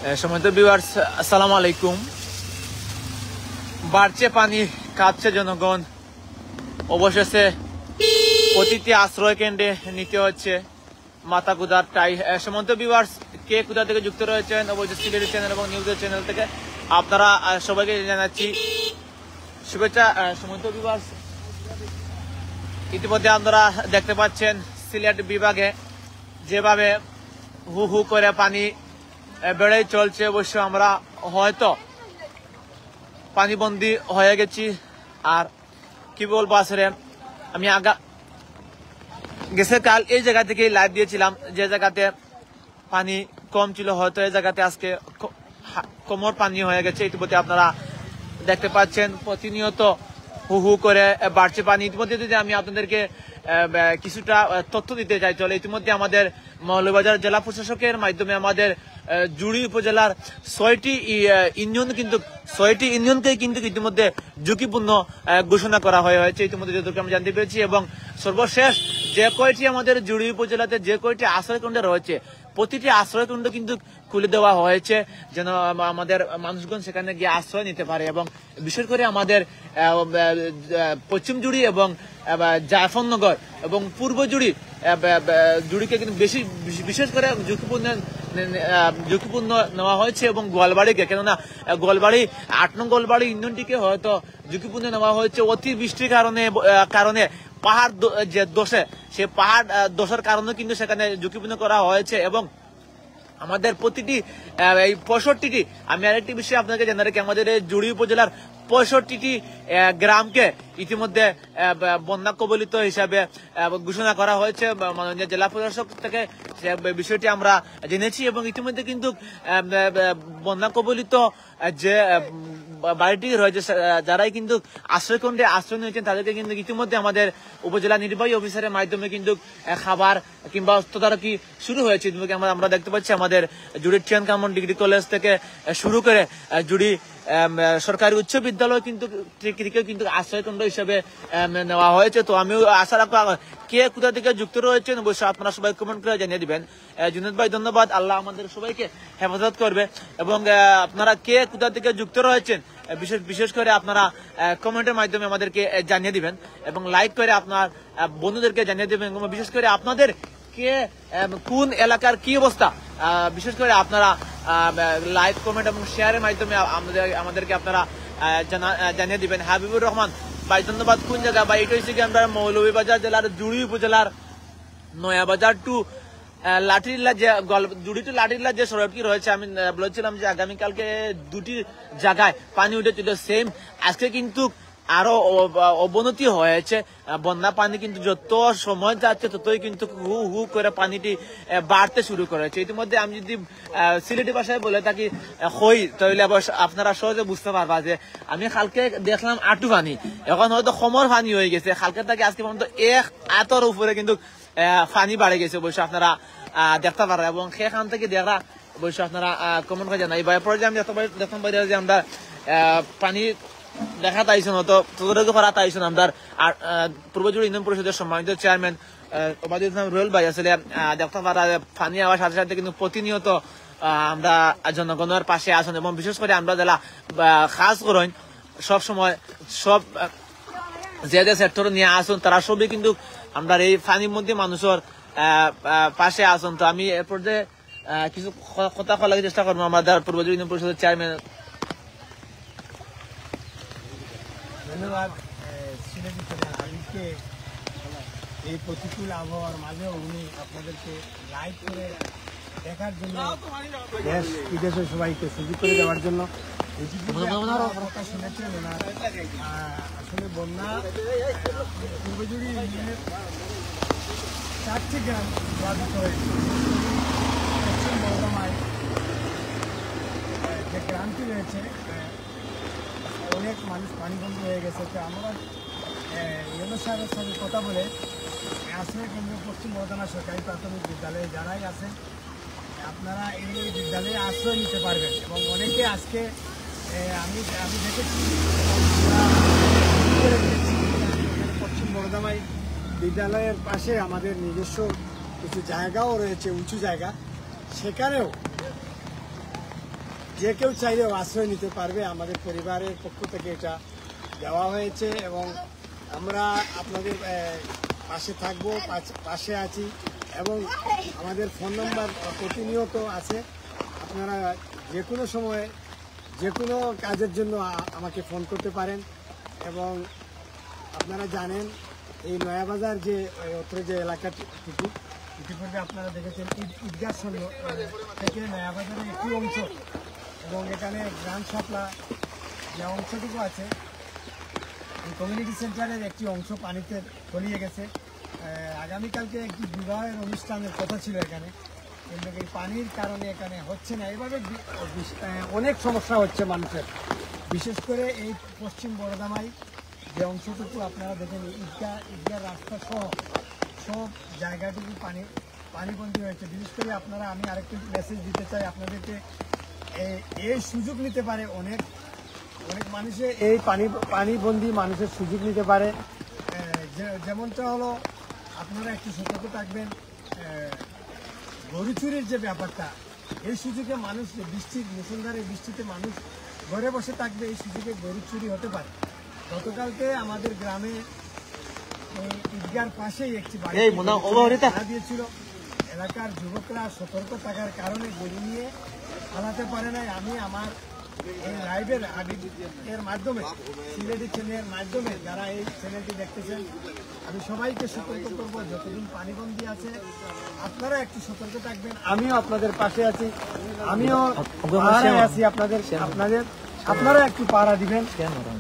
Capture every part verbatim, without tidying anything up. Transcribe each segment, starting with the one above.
এ, সম্মানিত ভিউয়ার্স, আসসালামু আলাইকুম। বাড়ছে পানি, কাঁদছে জনগণ। অবশেষে প্রতিটি আশ্রয় কেন্দ্রে নিতে হচ্ছে মাথা গুঁজার ঠাঁই। এ, সম্মানিত ভিউয়ার্স, কে কোথা থেকে যুক্ত রয়েছেন, অবশ্যই সিলেটি চ্যানেল এবং নিউজের চ্যানেল থেকে আপনারা, আহ, সবাইকে জানাচ্ছি শুভেচ্ছা। আহ, সম্মানিত ভিউয়ার্স, ইতিমধ্যে আপনারা দেখতে পাচ্ছেন সিলেট বিভাগে যেভাবে হু হু করে পানি, আহ, বেড়েই চলছে। অবশ্য আমরা হয়তো পানিবন্দী হয়ে গেছি। আর কি বলবো আসলে, আমি আগা গেছে কাল এই জায়গা থেকে লাইভ দিয়েছিলাম, যে জায়গাতে পানি কম ছিল, হয়তো এই জায়গাতে আজকে ক- হা- কোমর পানি হয়ে গেছে। ইতিমধ্যে আপনারা দেখতে পাচ্ছেন প্রতিনিয়ত হু হু করে, আহ, বাড়ছে পানি। ইতিমধ্যে যদি আমি আপনাদেরকে, আহ, আহ, কিছুটা, আহ, তথ্য দিতে চাই, তাহলে ইতিমধ্যে আমাদের মৌলভীবাজার জেলা প্রশাসকের মাধ্যমে আমাদের, আহ, জুড়ি উপজেলার ছয়টি ই-, আহ, ইউনিয়ন কিন্তু, ছয়টি ইউনিয়নকে কিন্তু ইতিমধ্যে ঝুঁকিপূর্ণ, আহ, ঘোষণা করা হয়ে হয়েছে ইতিমধ্যে, যতটুকু আমি জানতে পেরেছি। এবং সর্বশেষ যে কয়টি আমাদের জুড়ি উপজেলাতে যে কয়টি আশ্রয়কেন্দ্র রয়েছে, প্রতিটি আশ্রয়কেন্দ্র কিন্তু খুলে দেওয়া হয়েছে, যেন আম-, আমাদের মানুষগণ সেখানে গিয়ে আশ্রয় নিতে পারে। এবং বিশেষ করে আমাদের, আহ, আহ, পশ্চিম জুড়ি এবং, আহ, জাফরনগর এবং পূর্ব জুড়ি, আহ, আহ, আহ, জুড়িকে কিন্তু বেশি বিশ- বিশেষ করে ঝুঁকিপূর্ণ, আহ, ঝুঁকিপূর্ণ নেওয়া হয়েছে এবং গোয়ালবাড়িকে, কেননা, আহ, গোয়ালবাড়ি, আট নং গোয়ালবাড়ি ইউনিয়নটিকে হয়তো ঝুঁকিপূর্ণ নেওয়া হয়েছে অতিবৃষ্টির কারণে, আহ, কারণে পাহাড় দ- যে ধসে, সে পাহাড়, আহ, ধসের কারণে কিন্তু সেখানে ঝুঁকিপূর্ণ করা হয়েছে। এবং আমাদের প্রতিটি, আহ, এই পঁয়ষট্টিটি, আমি আরেকটি বিষয় আপনাকে জানিয়ে রাখি, আমাদের এই জুড়ি উপজেলার পঁয়ষট্টিটি, আহ, গ্রামকে ইতিমধ্যে, আহ, ব- বন্যা কবলিত হিসাবে, আহ, ঘোষণা করা হয়েছে বা মাননীয় জেলা প্রশাসক থেকে। সে ব- বিষয়টি আমরা জেনেছি এবং ইতিমধ্যে কিন্তু, আহ, ব- ব- বন্যা কবলিত, আহ, যে, আহ, বা- বাড়িটি রয়েছে, সে- আহ, যারাই কিন্তু আশ্রয়কেন্দ্রে আশ্রয় নিয়েছেন, তাদেরকে কিন্তু ইতিমধ্যে আমাদের উপজেলা নির্বাহী অফিসারের মাধ্যমে কিন্তু, আহ, খাবার কিংবা তদারকি শুরু হয়েছে। ইতিমধ্যে আমরা, আমরা দেখতে পাচ্ছি আমাদের জুড়ি টিয়ান কামন ডিগ্রি কলেজ থেকে, আহ, শুরু করে, আহ, জুড়ি, আম, আহ, সরকারি উচ্চ বিদ্যালয় কিন্তু ঠিক, ঠিক কিন্তু আশ্রয়কেন্দ্র হিসেবে, আম, নেওয়া হয়েছে। তো আমিও আশা রাখবো, আহ, কে কোথা থেকে যুক্ত রয়েছেন, অবশ্যই আপনারা সবাই কমেন্ট করে জানিয়ে দিবেন। আহ, জুনেদ ভাই, ধন্যবাদ। আল্লাহ আমাদের সবাইকে হেফাজত করবে। এবং, আহ, আপনারা কে কোথা থেকে যুক্ত রয়েছেন, আহ, বিশেষ, বিশেষ করে আপনারা, আহ, কমেন্টের মাধ্যমে আমাদেরকে, আহ, জানিয়ে দিবেন এবং লাইক করে আপনার, আহ, বন্ধুদেরকে জানিয়ে দিবেন। এবং বিশেষ করে আপনাদের কে, আহ, কোন এলাকার কি অবস্থা, আহ, বিশেষ করে আপনারা, আহ, লাইক, কমেন্ট এবং শেয়ারের মাধ্যমে আমাদের, আমাদেরকে আপনারা, আহ, জানা-, আহ, জানিয়ে দিবেন। হাবিবুর রহমান ভাই, ধন্যবাদ। কোন জায়গা ভাই? এটা হচ্ছে কি আমরা মৌলভীবাজার জেলার জুড়ি উপজেলার নয়াবাজার টু, আহ, লাঠিল্লা যে গল-, জুড়ি টু লাঠিল্লা যে সড়কটি রয়েছে, আমি, আহ, বলেছিলাম যে আগামীকালকে দুটি জায়গায় পানি উঠেছিল, সেম আজকে কিন্তু আরো অব-, অবনতি হয়েছে। আহ, বন্যা পানি কিন্তু যত সময় যাচ্ছে ততই কিন্তু হু হু করে পানিটি, আহ, বাড়তে শুরু করেছে। ইতিমধ্যে আমি যদি, আহ, সিলেটি ভাষায় বলে থাকি, আহ, হই, তাহলে অবশ্য আপনারা সহজে বুঝতে পারবা যে আমি কালকে দেখলাম আটু পানি, এখন হয়তো কোমর পানি হয়ে গেছে। কালকে থেকে আজকে পর্যন্ত এক আতর উপরে কিন্তু, আহ, পানি বাড়ে গেছে, অবশ্য আপনারা, আহ, দেখতে পাররা। এবং সেখান থেকে দেখরা, অবশ্য আপনারা, আহ, কমেন্ট করে জানাই। বা পরে যে আমি দেখতে পাই, দেখতাম পারি যে আমরা, আহ, পানি দেখা তাইছন, তো তদারকি করা তাইছন আমরা। আর, আহ, পূর্ব জুড়ি ইউনিয়ন পরিষদের সম্মানিত চেয়ারম্যান, আহ, ওবায়দুল ইসলাম রুহেল ভাই আসলে, আহ, দেখতে পারা যে পানি আওয়ার সাথে সাথে কিন্তু প্রতিনিয়ত, আহ, আমরা জনগণের পাশে আছেন এবং বিশেষ করে আমরা যারা, আহ, কাজ করেন সব সময়, সব, আহ, যে যে সেক্টর নিয়ে আসুন, তারা সবই কিন্তু আমরা এই পানির মধ্যে মানুষের, আহ, আহ, পাশে আসুন। তো আমি এরপর যে, আহ, কিছু ক-, কথা বলার চেষ্টা করবো আমাদের পূর্ব জুড়ি ইউনিয়ন পরিষদের চেয়ারম্যান। ধন্যবাদ, আহ, সিলেটি চ্যানেল হাবিবকে এই প্রতিকূল আবহাওয়ার মাঝেও উনি আপনাদেরকে লাইভ করে দেখার জন্য, দেশ বিদেশের সবাইকে সুযোগ করে দেওয়ার জন্য। এই যে কথা শুনেছেন ওনার, আহ, আসলে বন্যা, আহ, পূর্বজুড়ি ইউনিয়নের চারটি গ্রাম প্লাবিত হয়েছে। পশ্চিম বড়গামায়, আহ, যে গ্রামটি রয়েছে, আহ, অনেক মানুষ পানিবন্দী হয়ে গেছে। তো আমরা, আহ, ইউনুস সাহেবের সাথে কথা বলে, আহ, আশ্রয় কেন্দ্র পশ্চিম বড়গামা সরকারি প্রাথমিক বিদ্যালয়ে যারাই আছেন, আপনারা এই বিদ্যালয়ে আশ্রয় নিতে পারবেন। এবং অনেকে আজকে, আহ, আমি, আমি দেখেছি, এবং আমরা পশ্চিম বড়গামায় বিদ্যালয়ের পাশে আমাদের নিজস্ব কিছু জায়গাও রয়েছে, উঁচু জায়গা, সেখানেও যে কেউ চাইলেও আশ্রয় নিতে পারবে। আমাদের পরিবারের পক্ষ থেকে এটা দেওয়া হয়েছে এবং আমরা আপনাদের আহ, পাশে থাকবো, পাশ- পাশে আছি এবং আমাদের ফোন নাম্বার প্রতিনিয়ত আছে। আপনারা যে কোনো সময় যে কোনো কাজের জন্য আ- আমাকে ফোন করতে পারেন। এবং আপনারা জানেন এই নয়াবাজার যে এই অত্র যে এলাকাটুকু ইতিপূর্বে আপনারা দেখেছেন ঈদ- ঈদগাহ সংলগ্ন, আহ, থেকে নয়াবাজারের একটি অংশ এবং এখানে গ্রাম শাপলা যে অংশটুকু আছে, এই কমিউনিটি সেন্টারের একটি অংশ পানিতে তলিয়ে গেছে। আহ, আগামীকালকে একটি বিবাহের অনুষ্ঠানের কথা ছিল এখানে, কিন্তু এই পানির কারণে এখানে হচ্ছে না। এভাবে বি- বিশ- আহ, অনেক সমস্যা হচ্ছে মানুষের, বিশেষ করে এই পশ্চিম বড়দামাই যে অংশটুকু আপনারা দেখেন, ঈদগাহ ঈদগাহ রাস্তা সহ সব জায়গাটুকু পানি পানিবন্দী হয়েছে। বিশেষ করে আপনারা, আমি আরেকটি মেসেজ দিতে চাই আপনাদেরকে, এই- এই সুযোগ নিতে পারে অনেক অনেক মানুষে এই পানি পানিবন্দী মানুষের সুযোগ নিতে পারে। আহ, যে- যেমনটা হলো, আপনারা একটু সতর্ক থাকবেন। আহ, গরু চুরির যে ব্যাপারটা, এই সুযোগে মানুষ যে বৃষ্টির মুষলধারে বৃষ্টিতে মানুষ ঘরে বসে থাকবে, এই সুযোগে গরু চুরি হতে পারে। গতকালকে আমাদের গ্রামে এই ঈদগার পাশেই একটি বাড়ি এই মোনা, ওবা হরিতা। হানা দিয়েছিল। এলাকার যুবকরা সতর্ক থাকার কারণে গরু নিয়ে পালাতে পারে নাই। আমি আমার এই লাইভের হাবিব এর মাধ্যমে, সিলেটি চ্যানেলের মাধ্যমে যারা এই চ্যানেলটি দেখতেছেন, আমি সবাইকে সতর্ক করবো, যতদিন পানিবন্দী আছে আপনারা একটু সতর্ক থাকবেন। আমিও আপনাদের পাশে আছি, আমিও পাহারায় আছি আপনাদের আপনাদের আপনারা একটু পাহারা দিবেন।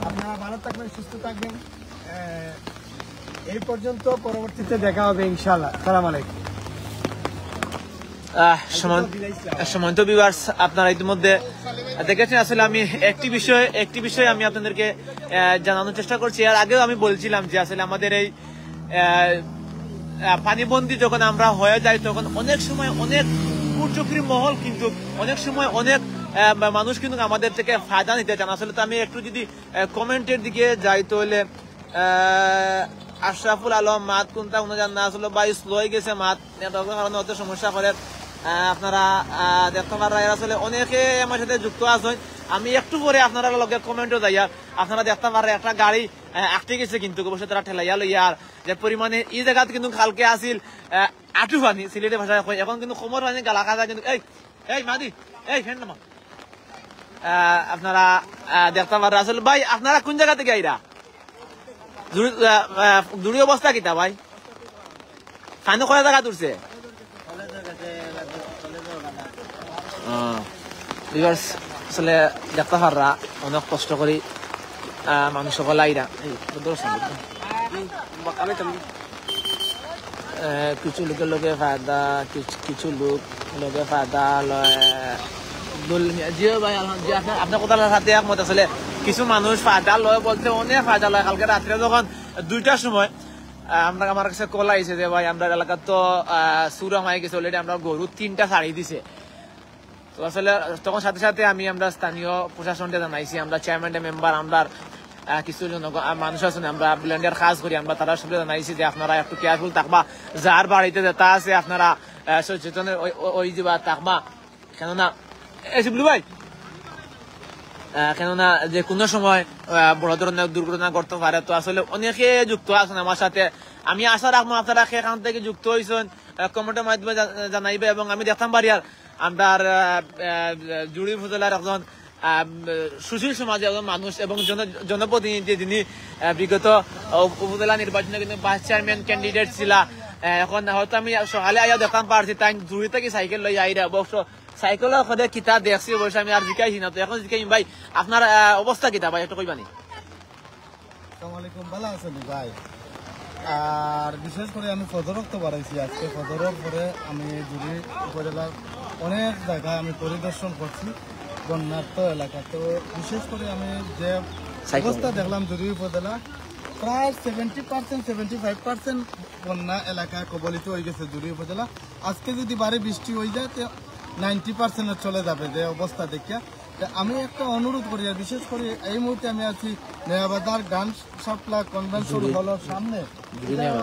আপনারা ভালো থাকবেন, সুস্থ থাকবেন। আহ, এই পর্যন্ত, পরবর্তীতে দেখা হবে ইনশাআল্লাহ। সালাম আলাইকুম। আহ, সম্মান- সম্মানিত ভিউয়ার্স, আপনারা ইতিমধ্যে দেখেছেন, আসলে আমি একটি বিষয় একটি বিষয় আমি আপনাদেরকে আহ, জানানোর চেষ্টা করছি। এর আগেও আমি বলছিলাম যে আসলে আমাদের এই আহ, আহ, পানিবন্দী যখন আমরা হয়ে যাই, তখন অনেক সময় অনেক কুচক্রী মহল কিন্তু অনেক সময় অনেক আহ, মানুষ কিন্তু আমাদের থেকে ফায়দা নিতে চান। আসলে তো আমি একটু যদি কমেন্টের দিকে যাই, তাহলে আহ, আশরাফুল আলম মাত কোনটা কোনো জান না, আসলে ভাই স্লো হয়ে গেছে মাত, নেটওয়ার্কের কারণে অত সমস্যা করে। আহ, আপনারা আহ, দেখতে পাররা, এরা আসলে অনেকে আমার সাথে যুক্ত আছেন। আমি একটু পরে আপনারা লগে কমেন্টও যাই, আর আপনারা দেখতে পাররা একটা গাড়ি আহ, আটকে গেছে কিন্তু অবশ্যই তারা ঠেলাইয়া লইয়া, আর যে পরিমাণে এই জায়গাতে কিন্তু কালকে আসিল আহ, আটু পানি সিলেটি ভাষায় কয়, এখন কিন্তু কোমর পানি গালা খাওয়া যায় কিন্তু। এই এই মাদি, এই ফ্যান নামা। আহ, আপনারা আহ, দেখতে পাররা আসলে ভাই, আপনারা কোন জায়গা থেকে আইরা? জুড়ি আহ, আহ, জুড়ি অবস্থা কিতা ভাই? পানি কয় জায়গা তুলছে? ভিউয়ার্স, আসলে দেখতে পাররা অনেক কষ্ট করি আহ, মানুষ সকল আইরা। এই, ধরো সামনে। আহ, কিছু লোকের লগে ফায়দা, কিছু কিছু লোক লগে ফায়দা লয়। দুল মিয়া, জি ভাই, আলহামদুলিল্লাহ, আপনার আপনার কথার সাথে একমত। আসলে কিছু মানুষ ফায়দা লয় বলতে অনেক ফায়দা লয়। কালকে রাত্রে যখন দুইটার সময় আহ, আমরা আমার কাছে কল আইছে যে ভাই, আমরা এলাকাত তো আহ, চুর হামাই গেছে, অলরেডি আমরা গরু তিনটা ছাড়ি দিছে। তো আসলে তখন সাথে সাথে আমি আমরা স্থানীয় প্রশাসনকে জানাইছি, আমরা চেয়ারম্যান মেম্বার, আমরা আহ, কিছু জন আহ, মানুষ আছেন, আমরা ভলেন্টিয়ার কাজ করি, আমরা তারা সবকে জানাইছি যে আপনারা একটু কেয়ারফুল থাকবা, যার বাড়িতে যেটা আছে আপনারা আহ, সচেতন ওই- ওই- ওই দিবা থাকবা। কেননা এই শিবলু ভাই, আহ, কেননা যে কোনো সময় আহ, বড় ধরনের দুর্ঘটনা ঘটতে পারে। তো আসলে অনেকে যুক্ত আছেন আমার সাথে, আমি আশা রাখবো আপনারা এখান থেকে যুক্ত হয়েছেন, কমেন্টের মাধ্যমে জা- জানাইবে। এবং আমি দেখতাম পারি আর আমরা আহ, আহ, জুড়ি উপজেলার একজন আহ, সুশীল সমাজের একজন মানুষ এবং জন- জনপ্রতিনিধি, যিনি আহ, বিগত উপ- উপজেলা নির্বাচনে কিন্তু ভাইস চেয়ারম্যান ক্যান্ডিডেট ছিলা। আহ, এখন হয়তো আমি সকালে আইয়া দেখতাম পারছি তাই জুড়ি থেকে সাইকেল লই আইরা, অবশ্য সাইকেল করে কিতা দেখছি অবশ্য আমি আর জিকাইছি না। তো এখন জিকাই ভাই, আপনার আহ, অবস্থা কিতা ভাই, একটু কইবানি? আসসালামু আলাইকুম, ভালো আছেন ভাই? আর বিশেষ করে আমি ফজরক তো বাড়াইছি, আজকে ফজরর পরে আমি জুড়ি উপজেলার অনেক জায়গায় আমি পরিদর্শন করছি বন্যার্ত এলাকা। তো বিশেষ করে আমি যে অবস্থা দেখলাম জুড়ি উপজেলা, প্রায় seventy percent, seventy five percent বন্যা এলাকা কবলিত হয়ে গেছে জুড়ি উপজেলা। আজকে যদি ভারী বৃষ্টি হয়ে যায়, তো নাইনটি পার্সেন্ট চলে যাবে যে অবস্থা দেখিয়া। তা আমি একটা অনুরোধ করি, আর বিশেষ করে এই মুহূর্তে আমি আছি নয়াবাজার গান শাপলা কনভেনশন হলের সামনে।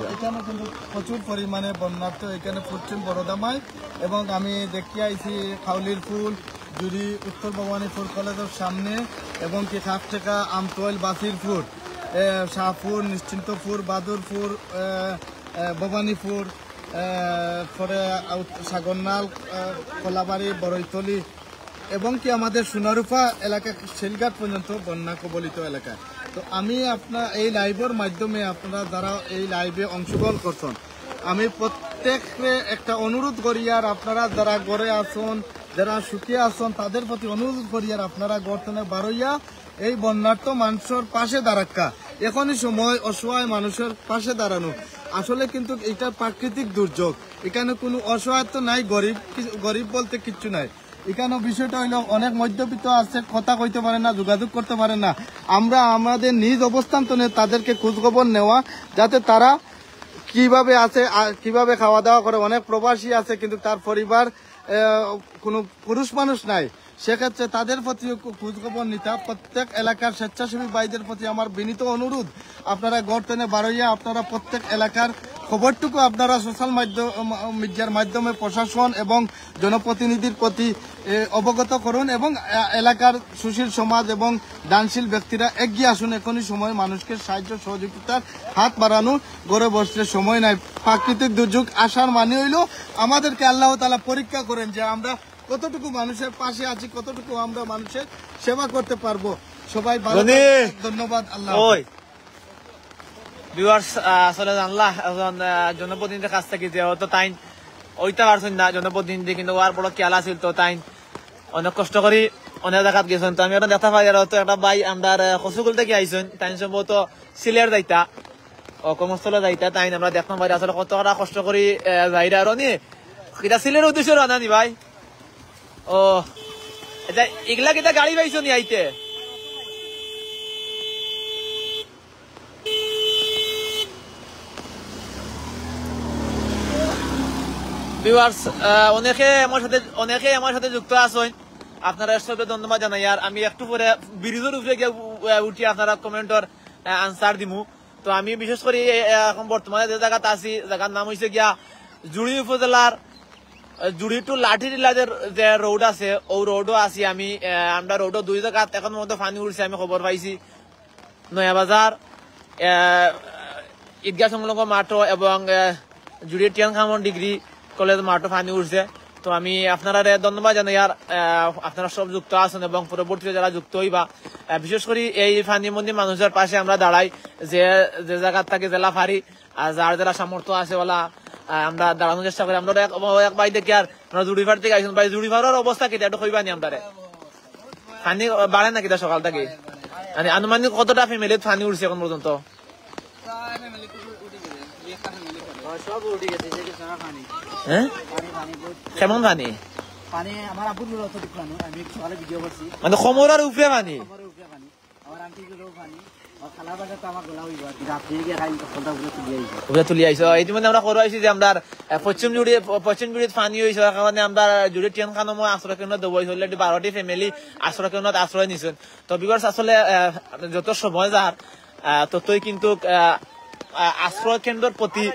এখানে কিন্তু প্রচুর পরিমাণে বন্যার্ত এখানে পশ্চিম বড়দামাই, এবং আমি দেখতে আইছি খাউলির ফুল, জুড়ি উত্তর ভবানীপুর কলেজের সামনে এবং কি খাপটেকা, আমতল, বাসিরপুর, এ, শাহপুর, নিশ্চিন্তপুর, বাদুরপুর, এ, এ, ভবানীপুর, এ, পরে আউট-, সাগরনাল, এ, কলাবাড়ি, বড়ইতলি এবং কি আমাদের সোনারুপা এলাকা, সেলঘাট পর্যন্ত বন্যা কবলিত এলাকা। তো আমি আপনার এই লাইভের মাধ্যমে আপনারা যারা এই লাইভে অংশগ্রহণ করছেন, আমি প্রত্যেকরে একটা অনুরোধ করি, আর আপনারা যারা ঘরে আছেন, যারা সুখী আছেন, তাদের প্রতি অনুরোধ করি, আর আপনারা ঘর থেকে বারইয়া এই বন্যার্ত মানুষের পাশে দাঁড়াক্কা। এখনই সময় অসহায় মানুষের পাশে দাঁড়ানো। আসলে কিন্তু এটা প্রাকৃতিক দুর্যোগ, এখানে কোনো অসহায়ত্ব নাই, গরিব কি-, গরিব বলতে কিচ্ছু নাই। এখানে বিষয়টা হইলো অনেক মধ্যবিত্ত আছে, কথা কইতে পারে না, যোগাযোগ করতে পারে না। আমরা আমাদের নিজ অবস্থান থেকে তাদেরকে খোঁজখবর নেওয়া, যাতে তারা কিভাবে আছে, আ, কিভাবে খাওয়া দাওয়া করে। অনেক প্রবাসী আছে, কিন্তু তার পরিবার, আহ, কোনো পুরুষ মানুষ নাই। সেক্ষেত্রে তাদের প্রতিও খু-, খোঁজখবর নিতা। প্রত্যেক এলাকার স্বেচ্ছাসেবী ভাইদের প্রতি আমার বিনীত অনুরোধ, আপনারা ঘর থেকে বারইয়া আপনারা প্রত্যেক এলাকার খবরটুকু আপনারা সোশ্যাল মাধ্যম, মিডিয়ার মাধ্যমে প্রশাসন এবং জনপ্রতিনিধির প্রতি, এ, অবগত করুন এবং, এ, এলাকার সুশীল সমাজ এবং দানশীল ব্যক্তিরা এগিয়ে আসুন। এখনই সময় মানুষকে সাহায্য সহযোগিতার হাত বাড়ানো, ঘরে বসতে সময় নাই। প্রাকৃতিক দুর্যোগ আসার মানে হইল আমাদেরকে আল্লাহ তাআলা পরীক্ষা করেন যে আমরা কতটুকু মানুষের পাশে আছি, কতটুকু আমরা মানুষের সেবা করতে পারবো। সবাই ভালো থাকবেন। ধন্যবাদ, আল্লাহ হাফেজ। ওই ভিউয়ার্স, আহ, আসলে জানলা একজন, আহ, জনপ্রতিনিধির কাছ থাকি, যে হয়তো তাইন অইতা পারছইন না জনপ্রতিনিধি, কিন্তু ওয়ার বড় খেয়াল আছিল, তো তাইন অনেক কষ্ট করি অনেক জাগাত গেছইন। তো আমি ওটা দেখতা পাই, আর হয়তো একটা ভাই আমরার, আহ, কচুকুল থাকি আইছইন, তাইন সম্ভবত সিলেট যাইতা, ও কর্মস্থলে যাইতা, তাইন আমরা দেখতাম পারি আসলে কত করা কষ্ট করি, আহ, যাইরা। আর উনি কিতা সিলেটের উদ্দেশ্যে রওনা নি ভাই? ও, আচ্ছা, ইগলা কিতা গাড়ি পাইছো নি আইতে? ভিউয়ার্স, আহ, অনেকে আমার সাথে, অনেকে আমার সাথে যুক্ত আছইন, আপনারা সবে ধন্যবাদ জানাই। আর আমি একটু পরে ব্রিজের উপরে গিয়া উ-, আহ, উঠি, আপনারা কমেন্টর, আহ, আনসার দিমু। তো আমি বিশেষ করি এ-, এ-, এখন বর্তমানে যে জাগাত আছি, জাগার নাম হইছে গিয়া জুড়ি উপজেলার, আহ, জুড়ি to লাঠিটিলা যে, যে রোড আছে, ও রোডও আছি আমি। আহ, আমরা রোডও দুই জাগাত এখন পর্যন্ত পানি উঠছে, আমি খবর পাইছি। নয়া বাজার, আহ, ঈদগাহ সংলগ্ন মাঠও এবং, আহ, জুড়ি টিয়ান খামন ডিগ্রি কলেজ মাঠও পানি উঠছে। তো আমি আপনারারে ধন্যবাদ জানাই, আর, আহ, আপনারা সব যুক্ত আছেন এবং পরবর্তীতে যারা যুক্ত হইবা, আহ, বিশেষ করি এই পানিবন্দী মানুষের পাশে আমরা দাঁড়াই, যে, যে জাগার থাকি যেলা পারি, আর যার যারা সামর্থ্য আছে ওলা, আহ, আমরা দাঁড়ানোর চেষ্টা করি। আমরা এক, এক ভাই দেখি আর আমরা জুড়িপাড় থেকে আইসুন ভাই, জুড়িপাড়ের অবস্থা কিতা একটু কইবা নি আমরারে? পানি বাড়ে না কিতা সকাল থাকি? মানে আনুমানিক কতটা ফ্যামিলিত পানি উঠছে এখন পর্যন্ত? প্রায় ফ্যামিলি উঠে গেছে, দুই একটা ফ্যামিলি পড়ে। হ্যাঁ, সব উঠে গেছে, যে কিছু না পানি। হ্যাঁ? পানি, পানি, বহুত কেমন পানি? পানি আমার আব্বুর ঘরে অত ঢুকলো না, আমি সকালে ভিডিও করছি। মানে কোমরের উপরে পানি? কোমরের উপরে পানি। আমার আন্টির ঘরেও পানি, আর খালা বাজার তো আমার গলা হইব আর কি, রাত্রে গিয়ে খাই, সকালটা উপরে তুলে আইব। উপরে তুলে আইছো। ইতিমধ্যে আমরা খবর পাইছি যে আমরা, আহ, পশ্চিম জুড়ি, প-, পশ্চিম জুড়িত পানি হইছে, কারণে আমরা জুড়ি ট্রেন খানো মই আশ্রয় কেন্দ্র দেবো হইছে, already বারোটি ফ্যামিলি আশ্রয় কেন্দ্রত আশ্রয় নিছেন। তো ভিউয়ার্স, আসলে, আহ, যত সময় যার, আহ, ততই কিন্তু, আহ, আহ, আশ্রয় কেন্দ্রর প্রতি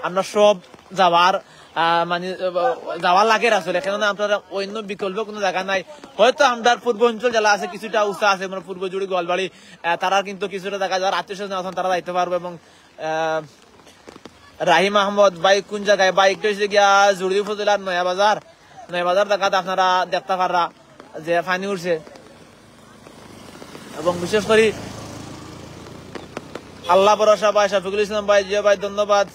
আমরা সব যাওয়ার, আহ, মানে, আহ, যাওয়া লাগে আসলে, কেননা আপনারা অন্য বিকল্প কোনো জায়গা নাই। হয়তো আমরা পূর্ব অঞ্চল জেলা আছে, কিছুটা উঁচা আছে, মানে পূর্ব জুড়ি গোয়ালবাড়ি, আহ, তারা কিন্তু কিছুটা জায়গা যারা আত্মীয় স্বজন আছেন তারা যাইতে পারবো। এবং, আহ, রাহিম আহমদ ভাই কোন জায়গায়? ভাই একটা হইছে গিয়া জুড়ি উপজেলার নয়া বাজার, নয়া বাজার জায়গাতে আপনারা দেখতে পাররা যে পানি উঠছে। এবং বিশেষ করি আল্লাহ ভরসা ভাই, শফিকুল ইসলাম ভাই, জিয়া ভাই, ধন্যবাদ।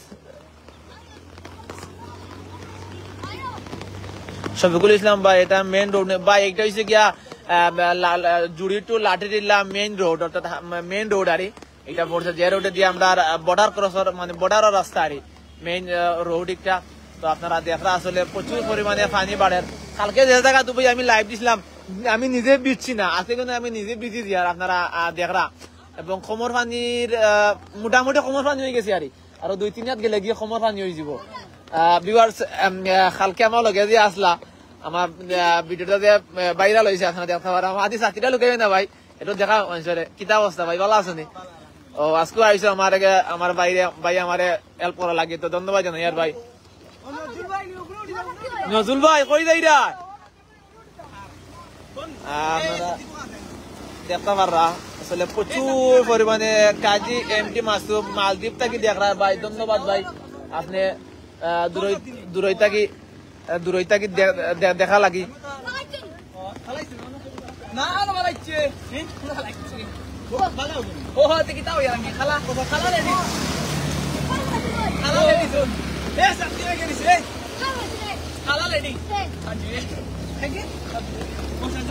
শফিকুল ইসলাম ভাই, এটা মেইন রোড ভাই, এটা হইছে গিয়া, আহ, লা-, লা-, জুড়ি to লাঠিটিলা মেইন রোড, অর্থাৎ হা-, মেইন রোড আরি। এটা পড়ছে যে রোডে দিয়ে আমরা, আহ, বর্ডার ক্রসর, মানে বর্ডারর রাস্তা আরি, মেইন, আহ, রোড একটা। তো আপনারা দেখরা আসলে প্রচুর পরিমাণে পানি বাড়ের। কালকে যে জায়গা দুবাই আমি লাইভ দিছিলাম, আমি নিজে ভিজছি না, আজকে কিন্তু আমি নিজে ভিজি দিয়ার, আপনারা, আহ, দেখরা। এবং কোমর পানির, আহ, মোটামুটি কোমর পানি হয়ে গেছে আরি, আরো দুই তিন হাত গেলে গিয়ে কোমর পানি হয়ে যাব। আহ, ভিউয়ার্স, আম, আহ, কালকে আমার লগে যে আসলা, আমার, আহ, ভিডিওটা যে, আহ, ভাইরাল হয়েছে, আপনারা দেখতে পারেন। আমার আদি সাথীটা লুকাইবে না ভাই, এটা দেখা মানুষরে। কিতা অবস্থা ভাই, ভালো আছো নি? ও, আজকে আইসো আমার আগে, আমার বাইরে, ভাই আমারে হেল্প করা লাগে, তো ধন্যবাদ জানাই আর ভাই। নজরুল ভাই, কই যাইরা? আপনারা দেখতা পাররা, আসলে প্রচুর পরিমাণে কাজী এমডি মাসুম মালদ্বীপ থাকি দেখরা ভাই, ধন্যবাদ ভাই। আপনে, আহ, দূরই, দূরই থাকি, আহ, দূরই থাকি দে-, দে-, দেখা লাগি। না, না, ভালো লাগছে। হ্যাঁ? ভালো লাগছে। ও, ভালো। ও, দেখি তাও ইয়ার আমি। খালা, খালা রেডি। খালা রেডি, শোন। এ, শান্তি হয়ে গেলি, এ। খালা রেডি।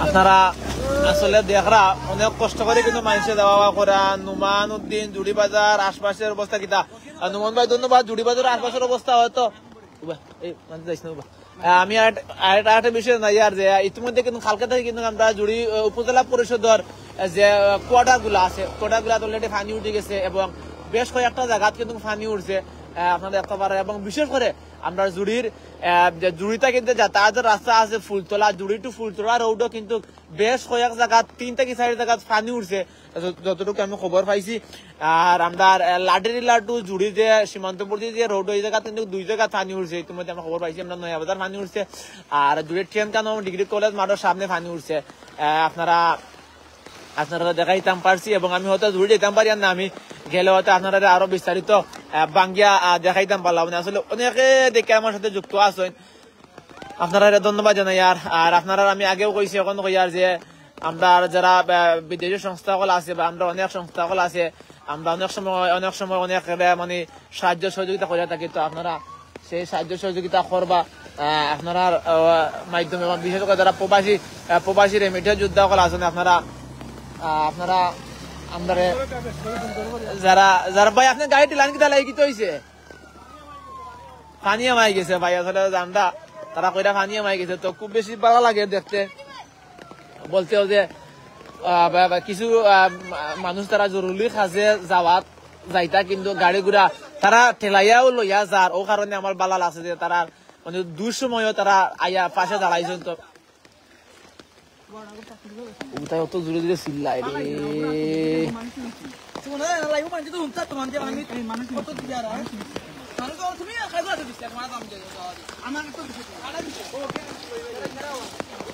আপনারা আসলে দেখরা, অনেক কষ্ট করে কিন্তু মানুষে যাওয়া আওয়া করা। নুমান উদ্দিন, জুড়ি বাজার, আশপাশের অবস্থা কিতা? আর নুমান ভাই, ধন্যবাদ। জুড়ি বাজারের আশপাশের অবস্থা হয়তো উবা, এই, মানতে যাইস না, উবা। আহ, আমি আর, আর, আর একটা বিষয় নাই আর যে, আহ, ইতিমধ্যে কিন্তু কালকে থাকি কিন্তু আমরা জুড়ি, আহ, উপজেলা পরিষদর, আহ, যে, আহ, কোয়ার্টার গুলা আছে, কোয়ার্টার গুলা already পানি উঠি গেছে এবং বেশ কয়েকটা জাগাত কিন্তু পানি উঠছে, আহ, আপনারা দেখতা পাররা। এবং বিশেষ করে আমরা জুড়ির, আহ, যে জুড়িটা কিন্তু যাতায়াতের রাস্তা আছে ফুলতলা, জুড়ি to ফুলতলা রোডও কিন্তু বেশ কয়েক জাগাত, তিন থাকি চাইর জাগাত পানি উঠছে, যত-, যতটুকু আমি খবর পাইছি। আর আমরা, আহ, লাটেরিলা to জুড়ি যে সীমান্তবর্তী যে রোড, ওই জাগাত কিন্তু দুই জাগাত পানি উঠছে, ইতিমধ্যে আমরা খবর পাইছি, আমরা নয়া বাজার পানি উঠছে। আর জুড়ির ট্রেন কানো ডিগ্রি কলেজ মাঠর সামনে পানি উঠছে। আহ, আপনারা, আপনারা দেখাইতাম পারছি এবং আমি হয়তো জুড়ি যাইতাম পারি আর না, আমি গেলে হয়তো আপনারা আরো বিস্তারিত, আহ, বাঙ্গিয়া, আহ, দেখাইতাম পারলাম। মানে আসলে অনেকে দেখে আমার সাথে যুক্ত আছেন, আপনারা ধন্যবাদ জানাই। আর, আর আপনারা আমি আগেও কইছি, এখন কই আর যে আমরা যারা, আহ, বিদেশি সংস্থা সকল আছে বা আমরা অনেক সংস্থা সকল আছে, আমরা অনেক সময়, অনেক সময় অনেক, আহ, মানে সাহায্য সহযোগিতা করে থাকি। তো আপনারা সেই সাহায্য সহযোগিতা করবা, আহ, আপনারার, আহ, মাধ্যমে, এবং বিশেষ করে যারা প্রবাসী, আহ, প্রবাসী রেমিটেন্স যোদ্ধা সকল আছেন, আপনারা, আহ, আপনারা আমরা যারা, যারা ভাই, আপনি গাড়ি টিলান কিতা লাগি কিতা হইছে? পানি আমাই গেছে ভাই, আসলে জানরা, তারা কইরা পানি আমাই গেছে, তো খুব বেশি ভালা লাগে দেখতে। বলতে যে, আহ, বা, বা কিছু, আহ, মা-, মানুষ তারা জরুরি কাজে যাওয়াত যাইতা, কিন্তু গাড়ি ঘোড়া তারা ঠেলাইয়াও লইয়া যার, ও কারণে আমার ভালা লাগছে যে তারা মানে দুঃসময়ও তারা আইয়া পাশে দাঁড়াইছেন। তো উতায় অত জোরে জোরে চিল্লায় রে।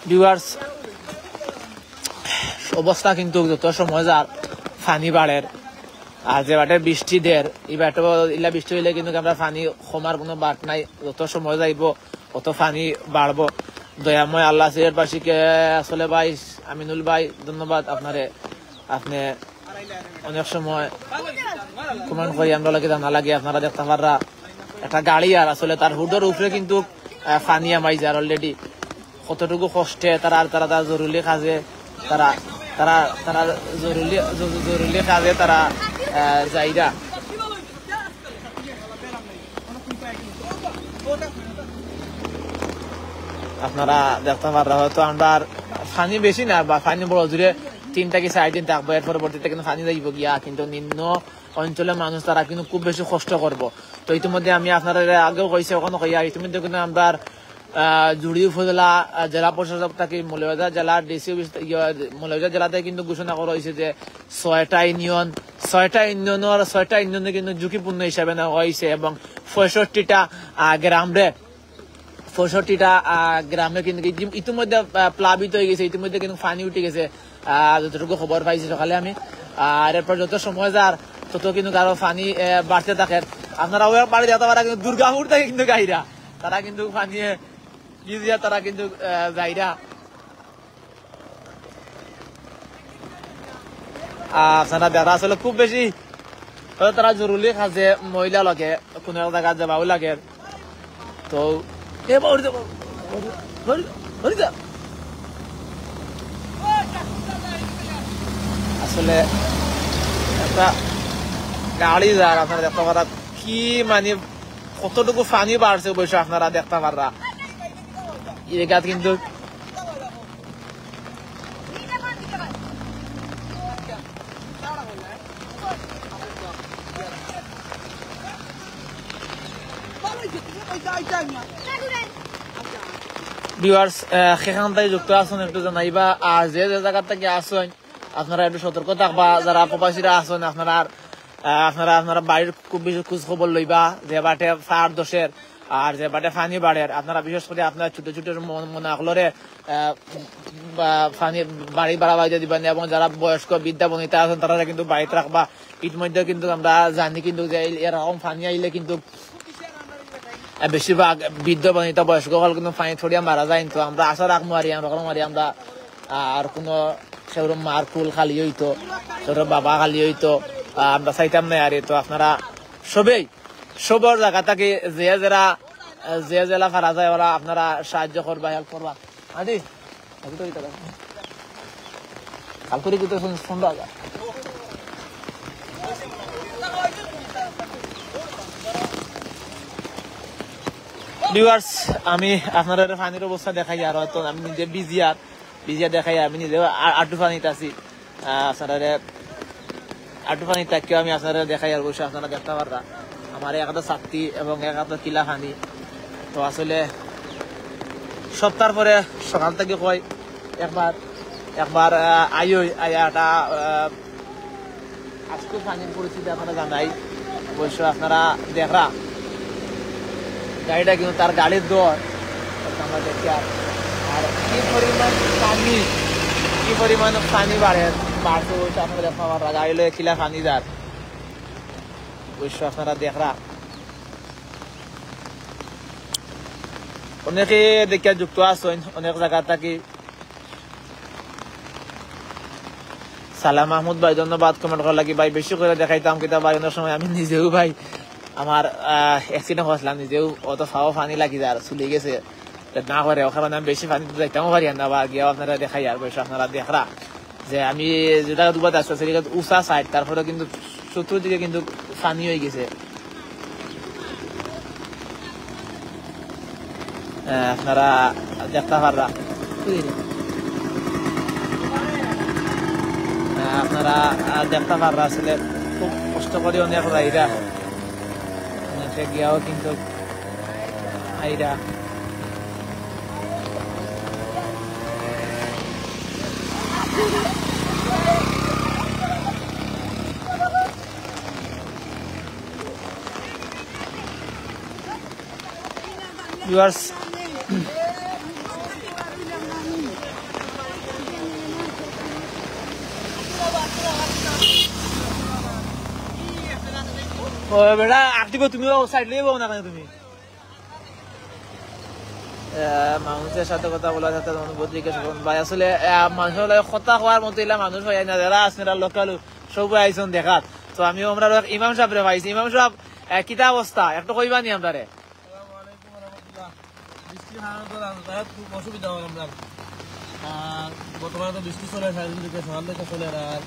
ভিউয়ার্স, অবস্থা কিন্তু যত সময় যার পানি বাড়ের, আর যে বাটে বৃষ্টি দের, এই বাটে ইলা বৃষ্টি হইলে কিন্তু আমরা পানি কমার কোনো বাট নাই। যত সময় যাইব, অত পানি বাড়বো। দয়াময় আল্লাহ সিলেটবাসীকে আসলে ভাই, আমিনুল ভাই, ধন্যবাদ আপনারে। আপনি অনেক সময় কমেন্ট করি, আমরা লাগে জানা লাগে, আপনারা দেখতা পাররা একটা গাড়ি আর আসলে তার হুডর উপরে কিন্তু, আহ, পানি আমাই যার already। কতটুকু কষ্টে তারা, তারা, তারা জরুরি কাজে, তারা, তারা, তারা জরুরি, জ-, জরুরি কাজে তারা, আহ, যাইরা। আপনারা দেখতা পাররা হয়তো আমরা আর পানি বেশি না, বা পানি বড় জোরে তিন থাকি চাইর দিন থাকবো, এর পরবর্তীতে কিন্তু পানি যাইব গিয়া, কিন্তু নিম্ন অঞ্চলের মানুষ তারা কিন্তু খুব বেশি কষ্ট করবো। তো ইতিমধ্যে আমি আপনারা আগেও কইছি, এখনো কইয়া, ইতিমধ্যে কিন্তু আমরা, আহ, জুড়ি উপজেলা, আহ, জেলা প্রশাসক থাকি মৌলভীবাজার জেলা ডিসি অফিস, ইয়া, মৌলভীবাজার জেলাতে কিন্তু ঘোষণা করা হয়েছে যে ছয়টা ইউনিয়ন, ছয়টা ইউনিয়নের, ছয়টা ইউনিয়নে কিন্তু ঝুঁকিপূর্ণ হিসাবে নেওয়া হয়েছে এবং পঁয়ষট্টিটা, আহ, গ্রামরে, পঁয়ষট্টিটা, আহ, গ্রামে কিন্তু ইতি-, ইতিমধ্যে, আহ, প্লাবিত হয়ে গেছে, ইতিমধ্যে কিন্তু পানি উঠে গেছে, আহ, যতটুকু খবর পাইছি সকালে আমি। আর এরপর যত সময় যার, তত কিন্তু আরো পানি, আহ, বাড়তে থাকে। আপনারা ওই বাড়ি যেতে পারা কিন্তু দুর্গাপুর থেকে কিন্তু গাইরা, তারা কিন্তু পানিয়ে ভিজিয়া তারা কিন্তু, আহ, যাইরা। আহ, আপনারা দেখা আসলে খুব বেশি, হয়তো তারা জরুরি কাজে মহিলা লাগে, কোনো এক জায়গায় যাবাও লাগে। তো, এ বাবা, উড়ি যা, উড়ি যা, উড়ি যা। আসলে একটা গাড়ি যার, আপনারা দেখতে পারা কি মানে কতটুকু পানি বাড়ছে অবশ্য আপনারা দেখতে পাররা। এই জায়গাত কিন্তু ভিউয়ার্স, আহ, সেখান থেকে যুক্ত আছেন একটু জানাইবা, আর যে যে জায়গা থেকে আসেন আপনারা একটু সতর্ক থাকবা, যারা প্রবাসীরা আছেন আপনারা, আহ, আপনারা, আপনারা বাড়ির খুব বেশি খোঁজ খবর লইবা, যে বাটে ফার দশের আর যে বাটে পানি বাড়ের, আপনারা বিশেষ করি আপনারা ছোট ছোট মন-, মনা অকলরে, আহ, বা পানি বাড়ি বাড়াবাই দিবা না, এবং যারা বয়স্ক বৃদ্ধা বনিতা আছইন, তারারে কিন্তু বাড়িত রাখবা। ইতিমধ্যে কিন্তু আমরা জানি কিন্তু যে এই এরকম পানি আইলে কিন্তু, আহ, বেশিরভাগ বৃদ্ধ বনিতা বয়স্ক অকল কিন্তু পানি ছড়িয়া মারা যাইন। তো আমরা আশা রাখমু আর আমরা, আর আমরা আর কোনো কেউর মার কুল খালি অইতো, কেউর বাবা খালি অইতো, আহ, আমরা চাইতাম না। আর তো আপনারা সবেই সবর জাগা থাকি যে যেরা, যে যেলা পারা যায় ওরা আপনারা সাহায্য করবা, হেল্প করবা। আদি, আদি তো এটা দেখো। কাল করে কিন্তু পনেরো হাজার। ভিউয়ার্স, আমি আপনারারে পানির অবস্থা দেখাইয়ার, হয়তো আমি নিজে ভিজি আর ভিজিয়া দেখাইয়ার, আমি নিজেও আ-, আটু পানিত আছি। আহ, আপনারারে আটু পানিত থাকিও আমি আপনারারে দেখাইয়ার, অবশ্য আপনারা দেখতা পাররা। আমার এক আতো ছাতি এবং এক আতো কিলা পানি। তো আসলে সপ্তাহর পরে সকাল থাকি কই একবার, একবার, আহ, আইও, আইয়া একটা, আহ, আজকে পানির পরিস্থিতি আপনারা জানাই, অবশ্য আপনারা দেখরা। গাড়িটা কিন্তু তার গাড়ির দর, আমরা দেখি আর, আর কি পরিমাণ পানি, কি পরিমাণ পানি বাড়ে, বাড়ছে, অবশ্য আপনারা দেখতে পাররা, গাড়ি লইয়া কিলা পানি যার, অবশ্য আপনারা দেখরা। অনেকে দেখিয়া যুক্ত আছইন, অনেক জাগা থাকি। সালাম মাহমুদ ভাই, ধন্যবাদ কমেন্ট করার লাগি। ভাই, বেশি করে দেখাইতাম কিতা ভাই, অনেক সময় আমি নিজেও ভাই, আমার, আহ, অ্যাক্সিডেন্ট হয়েছিলাম, নিজেও অত ফাও পানি লাগি যার, চুলি গেছে। তে না করে, ওখানে আমি বেশি পানি তো যাইতামও পারি না, বা গিয়াও আপনারা দেখাই আর, অবশ্য আপনারা দেখরা যে আমি যেটা দুবার আসতেছি, এটা উষা সাইড, তারপরে কিন্তু চতুর্দিকে কিন্তু পানি হয়ে গেছে। আহ, আপনারা দেখতে পাররা, আহ, আপনারা, আহ, দেখতে পাররা আসলে খুব কষ্ট করি অনেক যাইরা, অনেকে গিয়াও কিন্তু আইরা। ভিউয়ার্স, ও বেটা, আটটি গো, তুমিও সাইড লিয়ে বও না কেন তুমি? আহ, মানুষের সাথে কথা বলা, সাথে অনুভূতি জিজ্ঞাসা করুন। ভাই, আসলে, আহ, মানুষের লগে কথা কওয়ার মতো ইলা মানুষ হয় না, যারা আছেন, এরা লোকাল সব আইসন দেখাত। তো আমি আমরা ইমাম সাহেবরে পাইছি। ইমাম সাহেব, আহ, কিতা অবস্থা? একটু কইবা নি আমরারে? আসসালামু আলাইকুম ওয়া রাহমাতুল্লাহ। বৃষ্টির কারণে তো রাস্তাঘাট খুব অসুবিধা হয় আমরার। আর বর্তমানে তো বৃষ্টি চলে, সারাদিন থেকে সকাল থেকে চলে, আর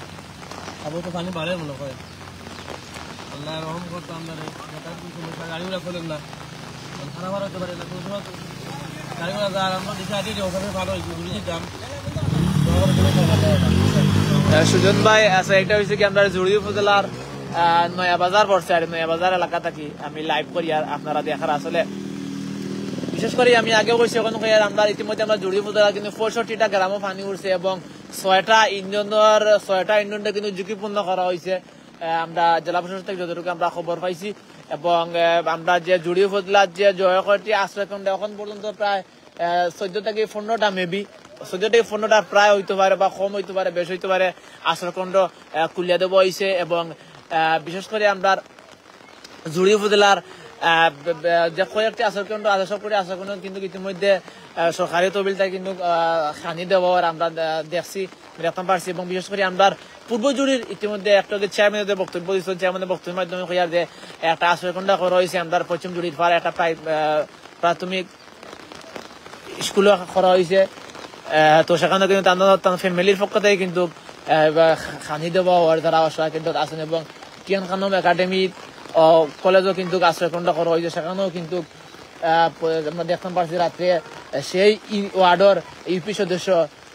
আবার তো পানি বাড়ে মনে হয়। আল্লাহ রহম করতো আমরারে, যাতায়াত খুব সমস্যা, গাড়ি ঘোড়া চলেন না, খারাপ আর হতে পারে না, কোনো সময় তো গাড়ি ঘোড়া যার, আমরা দেখি আগে যে ওখানে ভালো হয়েছে, ঘুরে দিতাম। আহ, সুজন ভাই, আচ্ছা, একটা হয়েছে কি, আমরা জুড়ি উপজেলার, আহ, নয়া বাজার পড়ছে, আর নয়া বাজার এলাকা থাকি আমি লাইভ করি, আর আপনারা দেখার আসলে বিশেষ করে আমি আগেও কইছি, এখন কই, আর আমরা ইতিমধ্যে আমরা জুড়ি উপজেলা কিন্তু পঁয়ষট্টিটা গ্রামও পানি উঠছে এবং ছয়টা ইউনিয়নের, ছয়টা ইউনিয়নটা কিন্তু ঝুঁকিপূর্ণ করা হয়েছে। আহ, আমরা জেলা প্রশাসন থেকে যতটুকু আমরা খবর পাইছি এবং, আহ, আমরা যে জুড়ি উপজেলার যে জয়কটি আশ্রয়কেন্দ্র এখন পর্যন্ত প্রায়, আহ, চোদ্দ থেকে পনেরোটা মেবি, চোদ্দ থেকে পনেরোটা প্রায় হইতে পারে বা কম হইতে পারে, বেশ হইতে পারে, আশ্রয়কেন্দ্র, আহ, খুলিয়া দেওয়া হয়েছে এবং, আহ, বিশেষ করে আমরা জুড়ি উপজেলার, আহ, ব-, ব-, যে কয়েকটি আশ্রয়কেন্দ্র আছে, সবকটি আশ্রয়কেন্দ্র কিন্তু ইতিমধ্যে, আহ, সরকারি তহবিলটা কিন্তু, আহ, খানি দেওয়া আর আমরা, আহ, দেখছি, দেখতাম পারছি এবং বিশেষ করে আমরা পূর্ব জুড়ির ইতিমধ্যে একটা যে চেয়ারম্যানের বক্তব্য দিয়েছেন, চেয়ারম্যানের বক্তব্যের মাধ্যমে কইয়ার যে একটা আশ্রয়কেন্দ্র করা হয়েছে আমরা পশ্চিম জুড়ির পার একটা প্রাই-, আহ, প্রাথমিক স্কুলও করা হয়েছে। আহ, তো সেখানে কিন্তু তার, তার ফ্যামিলির পক্ষ থেকে কিন্তু, আহ, বা খানি দেওয়া হয় যারা অসহায় কিন্তু আছেন এবং কিয়ান খানম একাডেমি ও কলেজও কিন্তু আশ্রয়কেন্দ্র করা হয়েছে, সেখানেও কিন্তু, আহ, প-, আমরা দেখতাম পারছি রাত্রে, আহ, সেই ই-, ওয়ার্ডর ইউপি সদস্য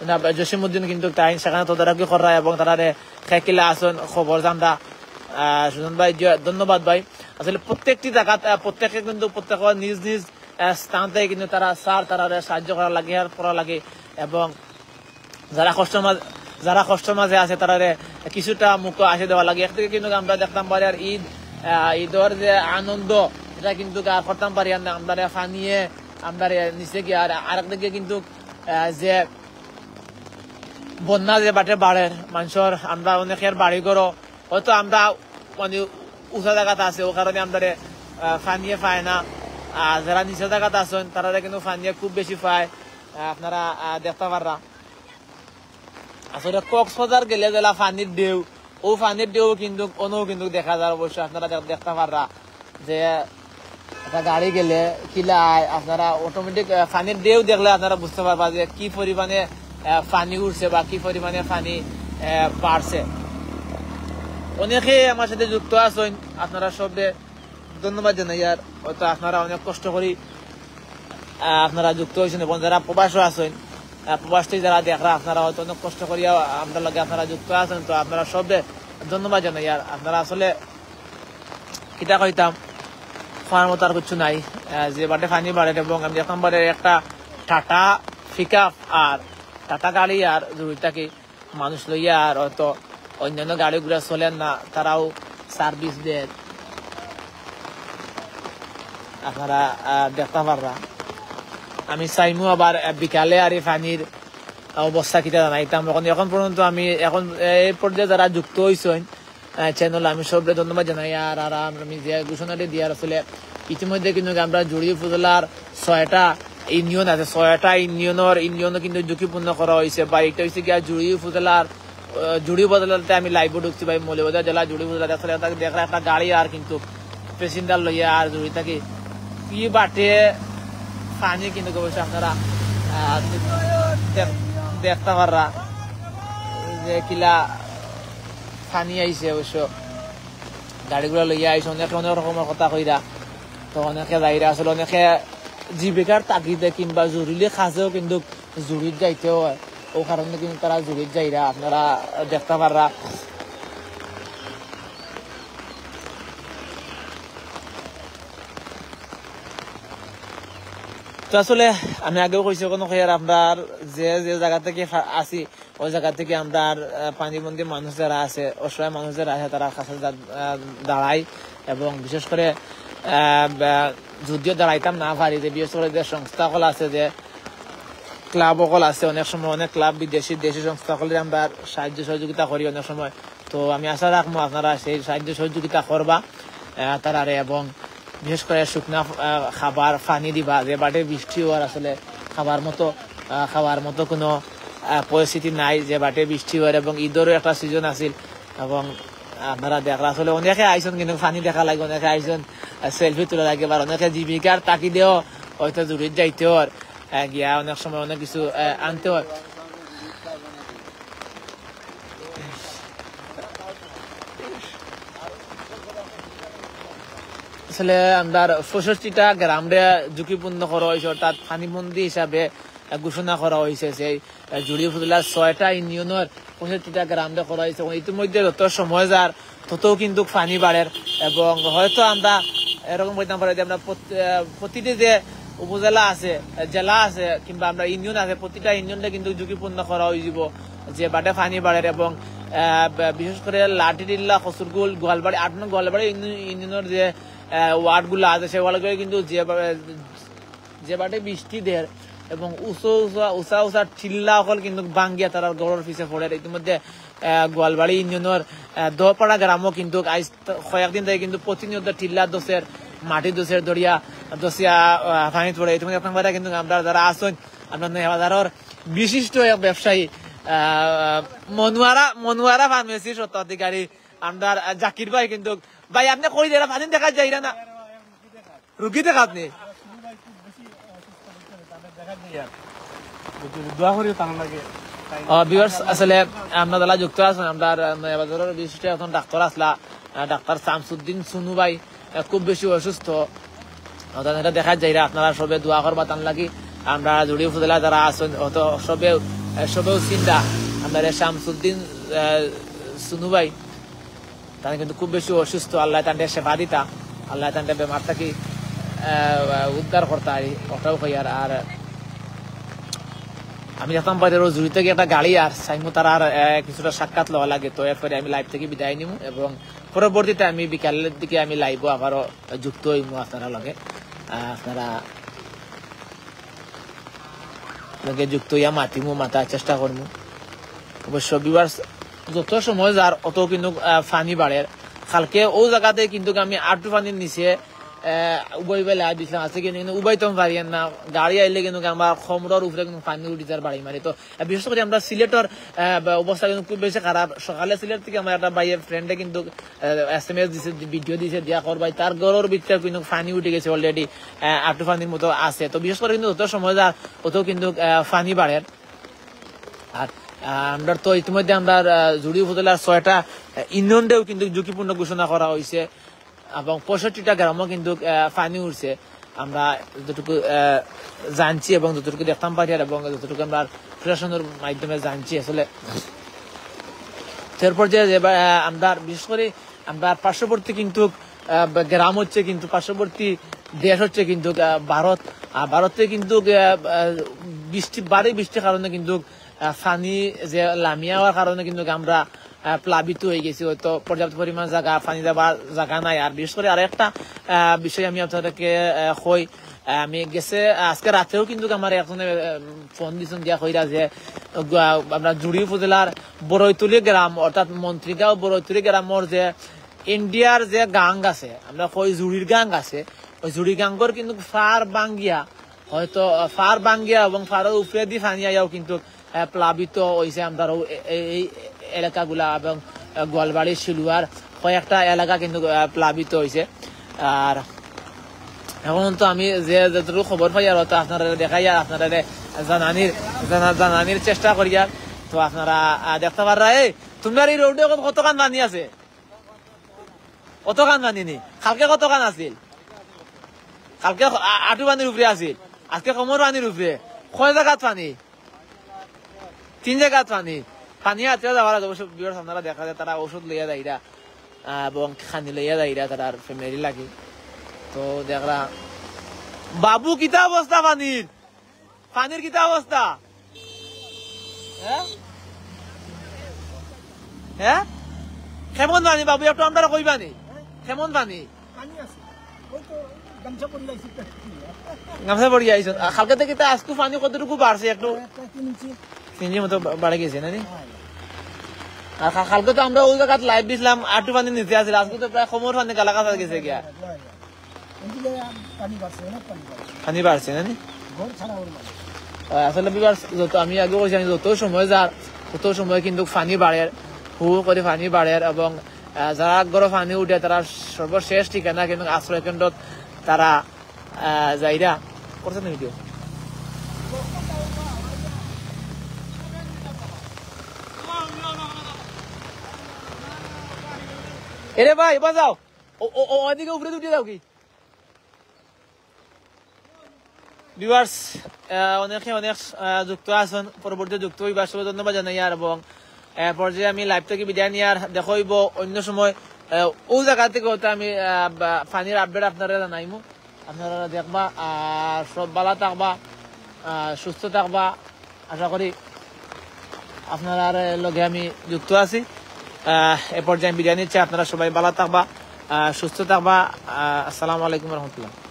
না, জসিমউদ্দিন কিন্তু তাই সেখানে তদারকি করা এবং তারারে খেকিলা আসন খবর জানরা। আহ, সুজন ভাই, জি, ধন্যবাদ ভাই। আসলে প্রত্যেকটি জায়গাত, আহ, প্রত্যেকে কিন্তু প্রত্যেক নিজ নিজ, আহ, স্থান থেকে কিন্তু তারা স্যার তারারে সাহায্য করা লাগে, হেল্প করা লাগে এবং যারা কষ্ট মাঝে, যারা কষ্ট মাঝে আছে তারারে কিছুটা মুখ আসে দেওয়া লাগে। একদিকে কিন্তু আমরা দেখতাম পারি আর ঈদ, আহ, ঈদর যে আনন্দ, যা কিন্তু আর করতাম পারি আর না, আমরা পানিয়ে আমরা নিচে গিয়া আর আরেক দিকে কিন্তু, আহ, যে বন্যা যে বাটে বাড়ের, মানষর আমরা অনেকের বাড়ি ঘরও হয়তো আমরা মানে উঁচা জাগাত আছে, ও কারণে আমরা, আহ, পানিয়ে পায় না। আর যারা নিচা জাগাত আছেন, তারা কিন্তু পানিয়ে খুব বেশি পায়। আহ, আপনারা, আহ, দেখতা পাররা। আসলে কক্সবাজার গেলে যেলা পানির ঢেউ, ও পানির ঢেউ কিন্তু অনো কিন্তু দেখা যায়, অবশ্য আপনারা দেখ-, দেখতা পাররা যে একটা গাড়ি গেলে কিলা আয়, আপনারা অটোমেটিক, আহ, পানির ঢেউ দেখলে আপনারা বুঝতে পারবা যে কি পরিমাণে, আহ, পানি উঠছে বা কি পরিমাণে পানি, আহ, বাড়ছে। অনেকে আমার সাথে যুক্ত আছেন, আপনারা সবরে ধন্যবাদ জানাই। আর হয়তো আপনারা অনেক কষ্ট করি, আহ, আপনারা যুক্ত হয়েছেন এবং যারা প্রবাসও আছেন, আহ, প্রবাস থেকে যারা দেখরা, আপনারা হয়তো অনেক কষ্ট করিয়া আমরা লগে আপনারা যুক্ত আছেন, তো আপনারা সবরে ধন্যবাদ জানাই। আর আপনারা আসলে কিতা কইতাম, কওয়ার মতো আর কিছু নাই। আহ, যে বাটে পানি বাড়ের এবং আমি দেখতাম বাটে একটা টাটা পিক আপ আর টাটা গাড়ি আর জুড়ি থাকি মানুষ লইয়া আর হয়তো অন্যান্য গাড়ি ঘোড়া চলের না, তারাও সার্ভিস দেয়। আপনারা, আহ, দেখতা পাররা। আমি চাইমু আবার, আহ, বিকালে আর এই পানির অবস্থা কিতা জানাইতাম। এখন, এখন পর্যন্ত আমি এখন এই পর্যায়ে যারা যুক্ত হইছেন, আহ, চ্যানেল, আমি সবরে ধন্যবাদ জানাই। আর, আর আমি যে ঘোষণাটি দিয়ার আসলে ইতিমধ্যে কিন্তু আমরা জুড়ি উপজেলার ছয়টা ইউনিয়ন আছে, ছয়টা ইউনিয়নের ইউনিয়নও কিন্তু ঝুঁকিপূর্ণ করা হয়েছে। বা এটা হচ্ছে গিয়া জুড়ি উপজেলার, আহ, জুড়ি উপজেলাতে আমি লাইভও ঢুকছি ভাই, মৌলভীবাজার জেলা জুড়ি উপজেলাতে আসলে একটা দেখরা একটা গাড়ি আর কিন্তু প্যাসেঞ্জার লইয়া আর জুড়ি থাকি কি বাটে পানি কিন্তু অবশ্যই আপনারা, আহ, দেখ-, দেখতা পাররা যে কিলা পানি আইছে। অবশ্য গাড়িগুলা লইয়া আইছে, অনেকে অনেক রকমের কথা কইরা, তো অনেকে যাইরা আসলে অনেকে জীবিকার তাগিদে কিংবা জরুরি কাজেও কিন্তু জুড়িত যাইতে হয়, ও কারণে কিন্তু তারা জুড়িত যাইরা, আপনারা দেখতা পাররা। তো আসলে আমি আগেও কইছি, কোনো কইয়ার আমরা যে, যে জাগা থাকি ফা-, আসি, ওই জাগা থাকি আমরা আর, আহ, পানিবন্দী মানুষ যারা আছে, অসহায় মানুষ যারা আছে, তারার কাছে যা-, আহ, দাঁড়াই। এবং বিশেষ করে, আহ, বা-, যদিও দাঁড়াইতাম না পারি, যে বিশেষ করে যে সংস্থা অকল আছে, যে ক্লাব অকল আছে, অনেক সময় অনেক ক্লাব বিদেশি, দেশি সংস্থা অকলরে আমরা সাহায্য সহযোগিতা করি অনেক সময়। তো আমি আশা রাখমু আপনারা সেই সাহায্য সহযোগিতা করবা, আহ, তারারে, এবং বিশেষ করে শুকনা, আহ, খাবার পানি দিবা, যে বাটে বৃষ্টি অওয়ার আসলে খাবার মতো, আহ, খাবার মতো কোনো, আহ, পরিস্থিতি নাই, যে বাটে বৃষ্টি অওয়ার, এবং ঈদেরও একটা সিজন আছিল, এবং আপনারা দেখরা আসলে অনেকে আইছন কিন্তু পানি দেখা লাগে, অনেকে আইছন, আহ, সেলফি তোলা লাগে, বা অনেকে জীবিকার তাগিদেও হয়তো জুড়িত যাইতে হয়, আহ, গিয়া অনেক সময় অনেক কিছু, আহ, আনতে হয়। আসলে আমরার পঁয়ষট্টিটা গ্রামরে ঝুঁকিপূর্ণ করা হয়েছে, অর্থাৎ পানিবন্দী হিসাবে, আহ, ঘোষণা করা হয়েছে। সেই, আহ, জুড়ি উপজেলার ছয়টা ইউনিয়নের পঁয়ষট্টিটা গ্রামরে করা হয়েছে। এবং ইতিমধ্যে যত সময় যার ততও কিন্তু পানি বাড়ের, এবং হয়তো আমরা এরকম বলতাম পারি যে আমরা প্রত-, আহ, প্রতিটি যে উপজেলা আছে, আহ, জেলা আছে, কিংবা আমরা ইউনিয়ন আছে, প্রতিটা ইউনিয়নটা কিন্তু ঝুঁকিপূর্ণ করা হয়ে যাব, যে বাটে পানি বাড়ের। এবং, আহ, ব-, বিশেষ করে লাঠিটিল্লা, কসুরগুল, গোয়ালবাড়ি, আট নং গোয়ালবাড়ি ইউনি-, ইউনিয়নের যে, আহ, ওয়ার্ডগুলো আছে, সেই ওয়ার্ডগুলো কিন্তু যে বা-, যে বাটে বৃষ্টি দের এবং উঁচু উঁচা, উঁচা উঁচা টিল্লা অকল কিন্তু ভাঙ্গিয়া তারার ঘরর পিছে পড়ের। ইতিমধ্যে, আহ, গোয়ালবাড়ি ইউনিয়নের, আহ, দোপাড়া গ্রামও কিন্তু আজ ত-, কয়েকদিন থেকে কিন্তু প্রতিনিয়ত টিল্লা ধসের, মাটি ধসের, দরিয়া ধসিয়া, আহ, পানিত পড়ে। ইতিমধ্যে আপনারা কিন্তু আমরা যারা আছেন, আমরা নয়া বাজারের বিশিষ্ট এক ব্যবসায়ী, আহ, মনোয়ারা, মনোয়ারা ফার্মেসির স্বত্বাধিকারী আমরা, আহ, জাকির ভাই কিন্তু, ভাই, আপনি কই যারা পানি দেখা যায় না? রুগী দেখাত নি? দোয়া করিও তার লাগে। আহ, viewers, আসলে আমরা যারা যুক্ত আছেন, আমরা, আহ, নয়া বাজারের বিশিষ্ট এখন ডাক্তার আসলা, আহ, ডাক্তার শামসুদ্দিন সুনু ভাই, আহ, খুব বেশি অসুস্থ। অর্থাৎ এটা দেখা যায় না, আপনারা সবে দোয়া করবা তার লাগি। আমরা জুড়ি উপজেলা যারা আছেন, অত সবে, আহ, সবেও চিন্তা, আমরা শামসুদ্দিন, আহ, সুনু ভাই, তারা কিন্তু খুব বেশি অসুস্থ, আল্লাহ তানরে শেফা দিতা, আল্লাহ তানরে বেমার থাকি, আহ, উদ্ধার করতা, আর ওটাও কই। আর, আর আমি দেখতাম বাইরে রোজ জুড়ি থাকি একটা গাড়ি আর সাইমু তার আর, আহ, কিছুটা সাক্ষাৎ লওয়া লাগে, তো এরপরে আমি লাইভ থেকে বিদায় নিমু এবং পরবর্তীতে আমি বিকালের দিকে আমি লাইভও আবারও যুক্ত হইমু আপনারা লগে। আহ, আপনারা লগে যুক্ত হইয়া মাতিমু, মাতার চেষ্টা করমু। অবশ্য ভিউয়ার্স, যত সময় যার অত কিন্তু, আহ, পানি বাড়ের। কালকে ও জাগাতে কিন্তু আমি আটু পানির নিচে, আহ, উবাই বেলা দিছিলাম, আছে কিন্তু উবাইতাম পারি না। গাড়ি আইলে কিন্তু আমার কোমরর উপরে কিন্তু পানি উঠি যার বাড়ি মারি। তো, আহ, বিশেষ করে আমরা সিলেটর, আহ, বা অবস্থা কিন্তু খুব বেশি খারাপ। সকালে সিলেট থেকে আমার একটা ভাইয়ের ফ্রেন্ডে কিন্তু, আহ, এসএমএস দিছে, ভিডিও দিছে, দিয়া কর ভাই, তার ঘরর ভিতরে কিন্তু পানি উঠি গেছে অলরেডি, আহ, আটু পানির মতো আছে। তো বিশেষ করে কিন্তু যত সময় যার অত কিন্তু, আহ, পানি বাড়ের। আর, আহ, আমরা তো ইতিমধ্যে আমরা, আহ, জুড়ি উপজেলার ছয়টা, আহ, ইউনিয়নরেও কিন্তু ঝুঁকিপূর্ণ ঘোষণা করা হয়েছে এবং পঁয়ষট্টিটা গ্রামও কিন্তু, আহ, পানি উঠছে। আমরা যতটুকু, আহ, জানছি এবং যতটুকু দেখতাম পারি আর এবং যতটুকু আমরা প্রশাসনের মাধ্যমে জানছি আসলে। এরপর যে, যে, আহ, আমরা বিশেষ করে আমরা পার্শ্ববর্তী কিন্তু, আহ, গ্রাম হচ্ছে কিন্তু পার্শ্ববর্তী দেশ হচ্ছে কিন্তু, আহ, ভারত। আর ভারতে কিন্তু, আহ, আহ, বৃষ্টি, ভারী বৃষ্টির কারণে কিন্তু, আহ, পানি যে লামিয়া হওয়ার কারণে কিন্তু আমরা, আহ, প্লাবিত হয়ে গেছি। হয়তো পর্যাপ্ত পরিমাণ জায়গা, পানি যাবার জায়গা নাই। আর বিশেষ করে আরো একটা, আহ, বিষয় আমি আপনাদেরকে, আহ, কই, আহ, আমি গেছে, আজকে রাতেও কিন্তু আমার একজনে, আহ, ফোন দিছেন দিয়া কইরা যে, আহ, আমরা জুড়ি উপজেলার বড়ইতুলি গ্রাম, অর্থাৎ মন্ত্রীগাঁও বড়ইতুলি গ্রামর যে ইন্ডিয়ার যে গাং আছে, আমরা কই জুড়ির গাং আছে, ওই জুড়ি গাঙ্গর কিন্তু ফার বাঙ্গিয়া, হয়তো, আহ, ফার বাঙ্গিয়া এবং ফারর উপরেদি পানি আইয়াও কিন্তু, আহ, প্লাবিত হইছে আমরা ও এ-, এ-, এই এলাকাগুলা এবং, আহ, গোয়ালবাড়ি, শিলুয়ার কয়েকটা এলাকা কিন্তু, আহ, প্লাবিত হইছে। আর এখন তো আমি যে যতটুকু খবর পাই আর তো আপনারা দেখাই আর আপনারা জানানির, জানা-, জানানির চেষ্টা করি আর তো আপনারা, আহ, দেখতে পাররা। এই তোমরা এই রোডে এখন কতখান পানি আছে? কতখান পানি নি? কালকে কতখান আছিল? কালকে আ-, আটু পানির উপরে আছিল, আজকে কোমর পানির উপরে। কয় জায়গাত পানি? তিন জায়গাত পানি। পানি আতে যাওয়ার আগে অবশ্য ভিউয়ার্স আপনারা দেখা যায় তারা ঔষধ লইয়া যাইরা, আহ, এবং খানি লইয়া যাইরা তারার ফ্যামিলি লাগি। তো দেখরা, বাবু, কিতা অবস্থা পানির? পানির কিতা অবস্থা? হ্যাঁ? হ্যাঁ? কেমন পানি বাবু? একটু আমরা কইবানি। কেমন পানি? পানি আছে। ওই তো গামছা পরি আইছি তো। গামছা পরি আইছো। আর কালকে থেকে তো আজকে পানি কতটুকু বাড়ছে একটু? প্রায় তিন ইঞ্চি। তিন ইঞ্চির মতো বা-, বাড়ে গেছে, না নি? হ্যাঁ। আর কা-, কালকে তো আমরা ওই জায়গাত লাইভ দিছিলাম, আটু পানি নিচে আছিল। আজকে তো প্রায় কোমর পানি গালা কাছা গেছে গিয়া। হ্যাঁ, হ্যাঁ। এদিকে পানি বাড়ছে, অনেক পানি বাড়ছে। পানি বাড়ছে, না নি? ঘর ছাড়া ওর বাড়ি। আহ, আসলে ভিউয়ার্স, যত আমি আগে কইছি, আমি যত সময় যার, তত সময় কিন্তু পানি বাড়ের, হু হু করে পানি বাড়ের এবং, আহ, যারা ঘরো পানি উঠে তারা সর্বশেষ ঠিকানা কিন্তু আশ্রয় কেন্দ্রত তারা, আহ, যাইরা। করছে না ভিডিও? এরে ভাই, এবার যাও। ও, ও, ও, ওদিকে উপরে উঠে যাও কি? ভিউয়ার্স, আহ, অনেকে অনেক, আহ, যুক্ত আছেন, পরবর্তী যুক্ত হইবার সবাই ধন্যবাদ জানাই আর এবং, আহ, পর্যায়ে আমি লাইভ থেকে বিদায় নিয়ার দেখা হইব অন্য সময়। আহ, ওই জায়গা থেকে হয়তো আমি, আহ, বা-, পানির আপডেট আপনারা জানাইমু, আপনারা দেখবা। আর সব ভালা থাকবা, আহ, সুস্থ থাকবা, আশা করি আপনারার লগে আমি যুক্ত আছি। আহ, এ পর্যায়ে আমি বিদায় নিচ্ছি, আপনারা সবাই ভালা থাকবা, আহ, সুস্থ থাকবা। আহ, আসসালামু আলাইকুম রহমতুল্লাহ।